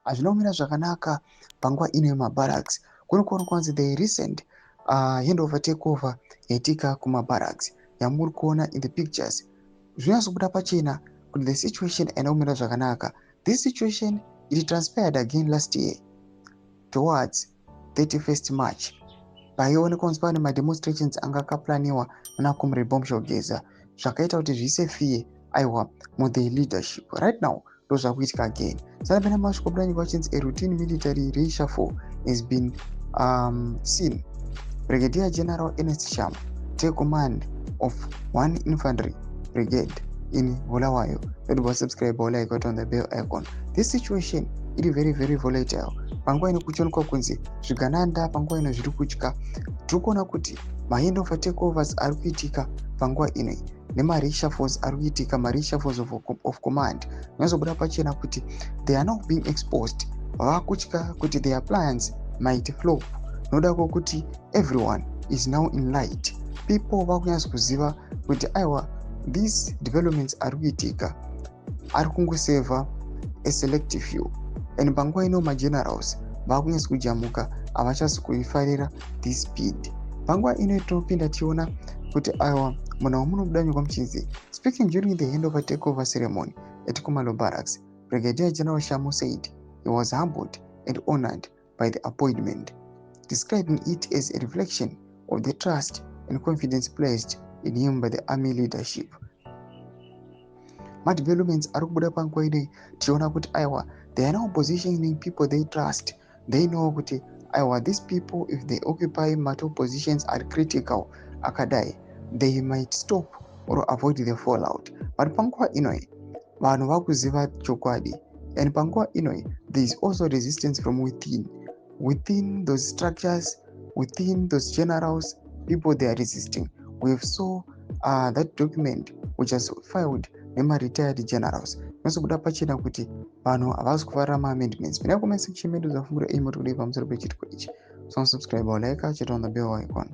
Hazvina kumira zvakanaka panguva ino yemabarracks. Kuri kuonekwa kunzi the recent handover takeover yaitika kumabarracks yamuri kuona in the pictures, zvinonyatsobuda pachena kuti the situation haina kumira zvakanaka. This situation, it transpired again last year towards 31st March, paionekwa kunzi pane mademonstrations anga akaplaniwa nana Comrade Geza, zvakaita kuti zviise fear, aiwa, muthe leadership. Right now ndo zvakuitika again. Saka pena masviko budanyika vachinzi a routine military reshuffle has been seen. Brigadier General Ernest Shamu take command of One Infantry Brigade in Bulawayo. Don't subscribe or like on the bell icon. This situation iri very very volatile panguva ino. Kuchionekwa kunzi zvigananda panguva ino zviri kutya. Tiri kuona kuti mahandover takeovers ari kuitika panguva ino nemareshuffles ari kuitika, mareshuffles of command, zvinozobuda pachena kuti they are now being exposed. Vakutya kuti their plans might flop noda kwokuti everyone is now in light. People vakunyatsa kuziva kuti aiwa, these developments ari kuitika ari kungoseva a selective few, and panguva ino magenerals vakunyatsa kujamuka, havachasi kuifarira this speed. Panguva ino tinopinda tichiona kuti aiwa, munhu wamunobuda nyokwa muchinzi, speaking during the handover takeover ceremony at Kumalo Barracks, Brigadier General Shamu said he was humbled and honored by the appointment, describing it as a reflection of the trust and confidence placed in him by the army leadership. Madevelopments ari kubuda panguva inoi, tichiona kuti aiwa, they are now positioning people they trust. They know kuti aiwa, these people, if they occupy matop positions are critical akadai, they might stop or avoid the fallout. But panguva inoi vanhu vakuziva chokwadi, and panguva inoi there is also resistance from within those structures, within those generals. People, they are resisting. We have saw that document which has filed nemaretired generals, inozobuda pachena kuti vanhu havasi kufarira maamendments. Pinda comment section medu, zafungura imoti kudii pamusoro pechitiko ichi. So subscribe or like, chit on the bell icon.